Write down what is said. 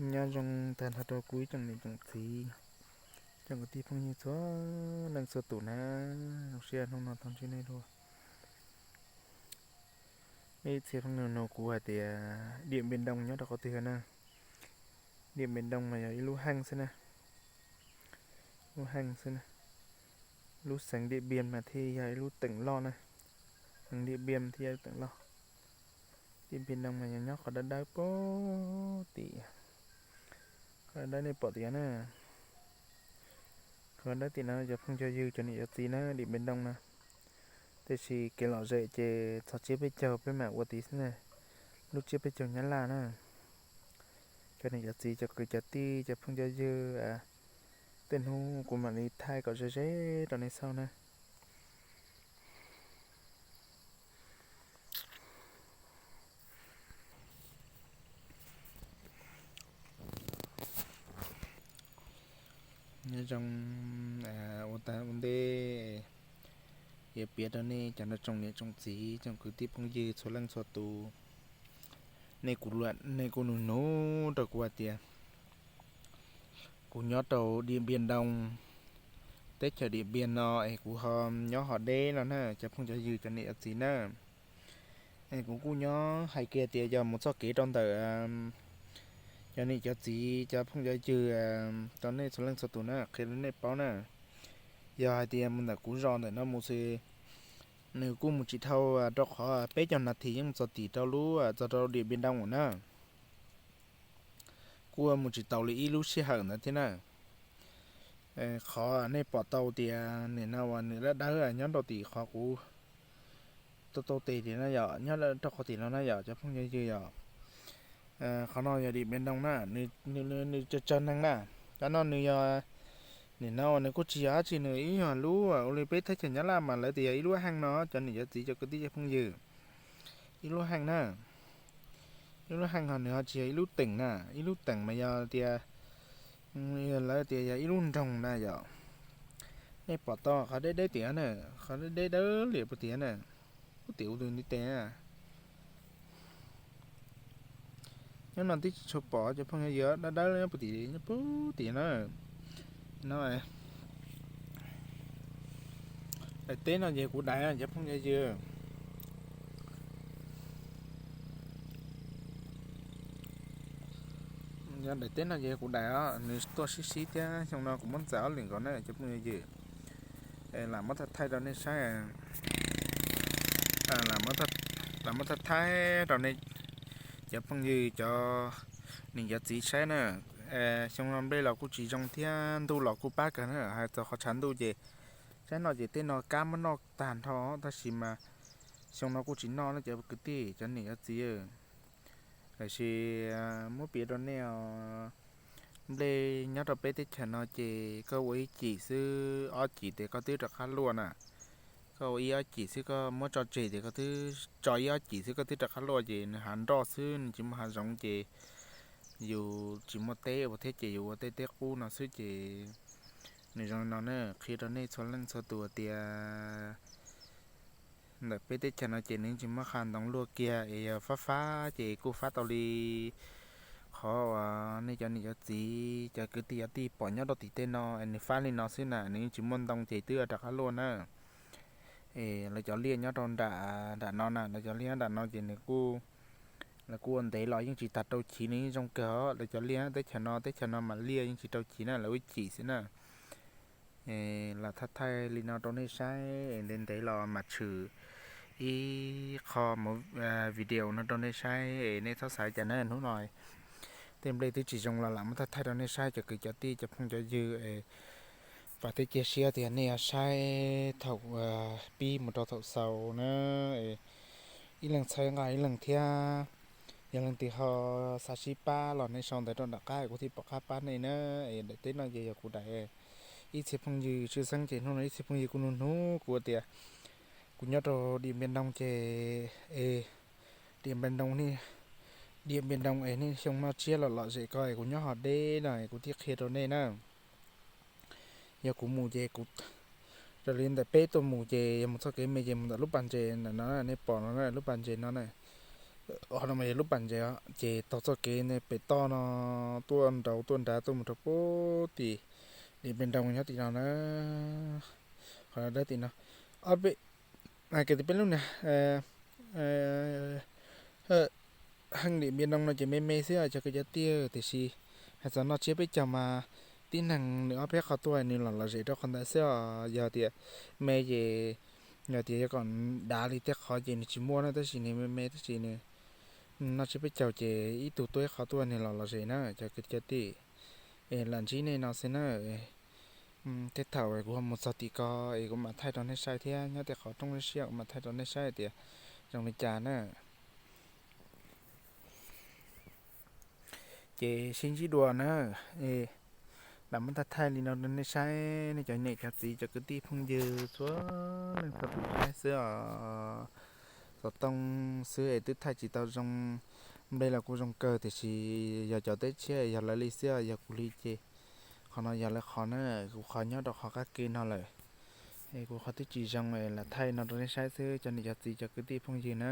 Nyob zoo tag nrho rau kuv ib tsoom niam tsoom txiv, tsoom kwv tij phooj ywg txhua leej txhua tus na. Zoo siab hnub no tau ntsib nej dua. Nej ib txhia pheej nug nug kuv hais tias Điện Biên Đông nyob rau qhov twg na. Điện Biên Đông mas yog ib lub heej xwb na, lub heej xwb na. Lub xeev Điện Biên mas thiaj yog ib lub teem loj na, xeev Điện Biên thiaj yog lub teem loj. Điện Biên Đông mas yog nyob qhov dawb dawb pem tim, qhov dawb nej pom tias na, qhov dawb tim no cov phooj cov ywg cov niam cov txiv na, Điện Biên Đông na. Tiam sis kev lom zem ces txog tsiab peb caug peb mam ua tid xwb na, lub tsiab peb caug Nyab Laj na. Cov niam cov txiv cov kwv cov tij cov phooj cov ywg, tej hnub kuv mam li thaij kom ze ze rau nej xauj na. Nyob zoo, ua tag ua ntej, yuav piav rau nej cov no tsoom niam tsoom txiv tsoom kwv tij phooj ywg txhua leej txhua tus. Nej kuj, nej kuj nug nug rau kuv hais tias kuv nyob rau Điện Biên Đông, teb chaws Điện Biên no es kuv ho nyob ho deb no na cov phooj cov ywg cov niam cov txiv na. Es kuv kuj nyob hais kiag tias yog mus txoj kev rau ntawm cov niam cov txiv cov phooj cov ywg, rau nej txhua leej txhua tus na, qhia rau nej paub na. Yog hais tias mus ntawm kuv zos ntawm no mus xwb, nws kuj mus tsis dhau rau qhov peb caug nas this yeej mus txog tim rau lub, txog rau Điện Biên Đông na. Kuj mus tsis tau li ib lub sij hawm ntawd thiab na. Qhov nej pom tau tias nim no uas nws dawb dawb nyob rau tim qhov kuv tau tau tes tim no yom, nyob rau qhov tim no na yom cov phooj cov ywg yom. Qhov no yog Điện Biên Đông na, nws tsawg tsawg neeg na. Cov no nws yog, nim no uas nws kuj tsis yog dab tsi, nws ib yog lub ua li peb teb chaws Nyab Laj mas lawv tias yog ib lub heej no, cov niam cov txiv cov kwv tij cov phooj ywg. Ib lub heej na, ib lub heej ho nws ho tsis yog ib lub teem na. Ib lub teem mas yog tias, lawv tias yog ib lub nroog na yom. Nej pom tau qhov deb deb tias na, qhov deb deb dawb liam puag tias na, puag tim ub tus ntiv tes na. Nyob no twb tsis tshua pom cov phooj ywg, dawb dawb nyob puag tim, nyob puag tim na. No, daim teb no ces kuv daim cov phooj ywg. Yog daim teb no ces kuv daim os, nws tuaj sib sib thiab, xyoo no kuv muab ntxais ob lwm nkaus na cov phooj ywg. Lam muab thaij thaij rau nej saib, lam muab thaij thaij rau nej cov phooj ywg cov niam cov txiv saib na. Xyoo no nplej los kuj tsis zoo thiab ntuj los kuj pab kawg na, hais txog qhov tshav ntuj ces saib no ces tej no kab muab noj tag nrho, tab sis mas xyoo no kuj tsis noj na cov kwv tij cov niam cov txiv. Tiam sis muab piav rau nej os, nplej nyob rau peb teb chaws no ces koj ua ib cim xwb ob cim ces koj twb rov qab luaj na. Koj ua ib ob cim xwb, koj muab tso tseg ces koj twb, tso ib ob cim xwb koj twb rov qab luaj ces nws hav nroj xwb, nws tsis muaj hav zoov ces yus tsis muaj teb ua thiab ces yus ua tej teb qub no xwb ces nws zoo li no na. Qhia rau nej txhua leej txhua tus tias ntawm peb teb chaws no ces nws tsis muaj qhov ntoo luaj kiag es yog fab fab ces kuj fab tau li qhov uas nej cov niam cov txiv cov kwv tij cov tij pom nyob rau tim tej no es nws fab li no xwb na, nws yeej tsis muaj ntoo ces twb rov qab luaj na. Es lawv cov liaj nyob rau nram, nram no na, lawv cov liaj nyob nram no ces nws kuj, lawv kuj ua ntev los yeej tsis tag rau chiv, nws yeej zoo kawg os. Lawv cov liaj teb chaws no, teb chaws no mas liaj yeej tsis rau chiv na, lawv ua cim xwb na. Lam thaij thaij li no rau nej saib, ntev ntev los mam tshwm ib qho mus video no rau nej saib, nej txhob xav cas na. Hnub no tej nplej twb tsis zoo los lam muab thaij thaij rau nej saib cov kwv cov tij cov phooj cov ywg. Vam thiab cia siab tias nej yuav saib thaum pib mus rau thaum xaus na, ib leeg txhawb nqa ib leeg thiab. Yog leej twg ho xav sib pab los nej sau ntawv rau nram qab kuv thiaj pom qab pab nej na. Es daim teb no ces yog kuv daim. Ib txhia phooj ywg tshwj xeeb ces hnub no ib txhia phooj ywg kuj nug nug kuv tias kuv nyob rau Điện Biên Đông ces es Điện Biên Đông, Điện Biên Đông es nej xyoo noj tsiab los lom zem ko es kuv nyob ho deb no es kuv thiaj qhia rau nej na. Yog kuv mus ces kuv, raws li ntawm peb tuaj mus ces yog mus txoj kev me ces mus ntawm lub pas ntses ntawm no nej pom no na, lub pas ntses no na. Qhov no mas yog lub pas ntses os, ces taug txoj kev pem toj no tuaj nraud tuaj nrad tuaj mus rau pem tim Điện Biên Đông nyob tim no na. Qhov dawb tim no, ob peb, hais tias peb lub niag heej Điện Biên Đông no ces me me xwb os cov kwv cov tij, tiam sis hais txog noj tsiab peb caug mas tib neeg nws ob peb qho tuaj nws los lom zem rau qhov ntawd xwb os. Yog tias me ces, yog tias yog kom dav li tej qhov ces nws tsis muaj na, tab sis nws me me tab sis nws noj tsiab peb caug ces ib tug tuaj ib qho tuaj nws los lom zem na cov kwv cov tij. Es lam ntsib nej no xwb na. Tej thaum kuv ho mus txog tim ko es kuv mam thaij rau nej saib thiab, nyob tej qhov rooj siab kuv mam thaij rau nej saib tias zoo li cas na. Ces sib ntsib dua na. Lam muab thaij thaij li no rau nej saib, nej cov niam cov txiv cov kwv tij phooj ywg txhua leej txhua tus saib xwb os. Xov tooj xwb es twb thaij tsis tau zoo, nplej los kuj zoo kawg tiam sis yog cov teb tshiab yog lawv li xwb, yog kuv li ces qhov no yog lawv qhov na, kuv qhov nyob rau qhov qab ke no lawm. Es kuv qhov twb tsis zoo es lam thaij no rau nej saib xwb cov niam cov txiv cov kwv tij phooj ywg na.